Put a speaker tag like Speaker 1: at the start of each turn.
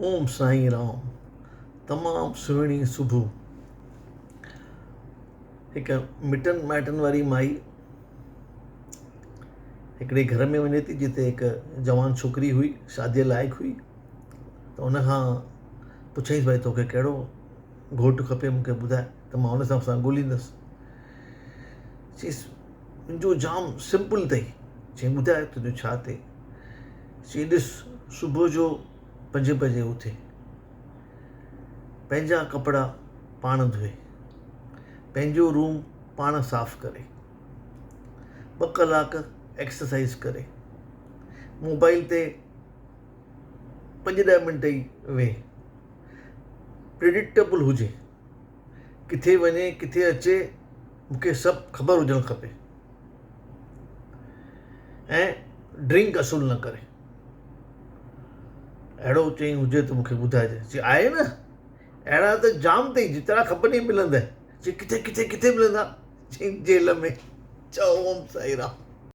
Speaker 1: اوم سائين رام تمام سهڻي صبح هڪ مٽن مائٽن واري مائي هڪڙي گهر ۾ وڃي ٿي جتي هڪ جوان ڇوڪري هئي شاديء لائق هئي ته ان کان پڇيائينس ڀائي توکي ڪهڙو گهوٽ کپي مون کي ٻڌاء ته مان ان حساب سان ڳوليندس چيس منهنجو جام سمپل اٿئي چيائين ٻڌاء تنهنجو ڇا اٿئي چيائين ڏس صبح جو پنجين بجي اٿي پنهنجا ڪپڙا پاڻ ڌوئي پنهنجو روم پاڻ صاف ڪري ٻه ڪلاڪ ايڪسرسائز ڪري موبائل تي پنج ڏهه منٽ ئي ويهي پريڊڪٽيبل هجي ڪٿي وڃي ڪٿي اچي مون کي سڀ خبر هجڻ کپي ۽ ڊرنڪ اصل نه ڪري اهڙو چئي هجي ته مون کي ٻڌائجي چي آهي نه اهڙا ته جام اٿئي جيترا کپن ئي ملندء چي ڪٿي ڪٿي ڪٿي ملندا چي جيل ۾ چئو اوم سائي رام.